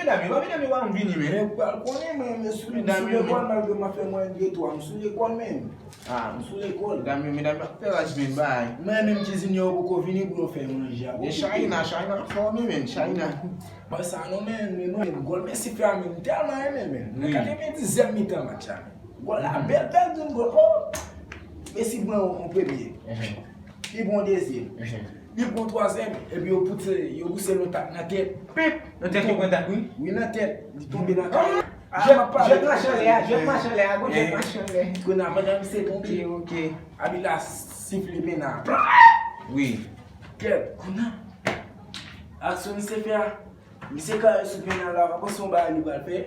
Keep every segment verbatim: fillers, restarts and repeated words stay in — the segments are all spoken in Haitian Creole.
Medam yo, medam yo pa vin vini, men. Men ou pral konnen, men, men sou, m sou lekòl, malgre m ap fè mwayèn de twa, m sou lekòl menm. Ah, m sou lekòl. Medam yo, medam yo ap fè raj, men bay. Mwen menm, kizinye yo poko vini pou yo fè manje a. E China, China ap fòme, men, China. Mwen sa non, men, men, men, gòl, men si fè a, men, m tèlman renmen, men. Nan katrevendizyèm mitan match la, men. Gòl la bèl, bèl, gon gòl. Oh! Messi pran yon premye. Li pran dezyèm. Li pran twazyèm. Epi yo pouse, yo pouse yon tak nan tèt. Pip! Nan tèt yo pran tak, wi. Wi, nan tèt. Li tonbe nan kay. Jwèt mache anlè a, jwèt mache anlè a, gon jwèt mache anlè. Kounye a, pandan misye tonbe, ok, ok. Abi la sifle pena. Wi. Kèt, kounye a. Aksyon misye fè a. Misye kare sou pena la, pa panse yon bagay li pral fè.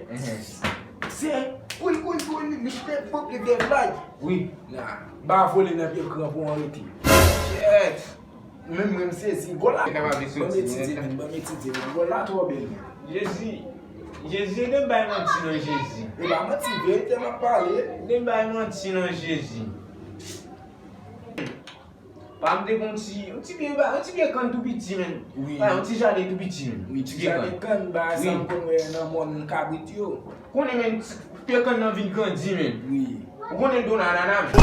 Se kouri, kouri, kouri, li, li fè pop, li fè flag. Wi. Nan, ba vole nan pye kranpon an rete. Kèt. Menm mwen m sezi. Gòl la. Ban m etidye, men, ban m etidye, men. Gòl la twò bèl, men. Jezi. Jezi, ede m bay manti non, Jezi. E pa manti, verite m ap pale. Ede m bay manti non, Jezi. Pa m te gon ti, yon ti pye, yon ti pye kann tou piti, men. Wi. Pa, yon ti jaden tou piti, men. Wi, ti jaden kann, ba sa m konn wè nan mòn kabrit yo. Konnen, men, pye kann nan vin grandi, men. Wi. Ou konnen l done anana, men.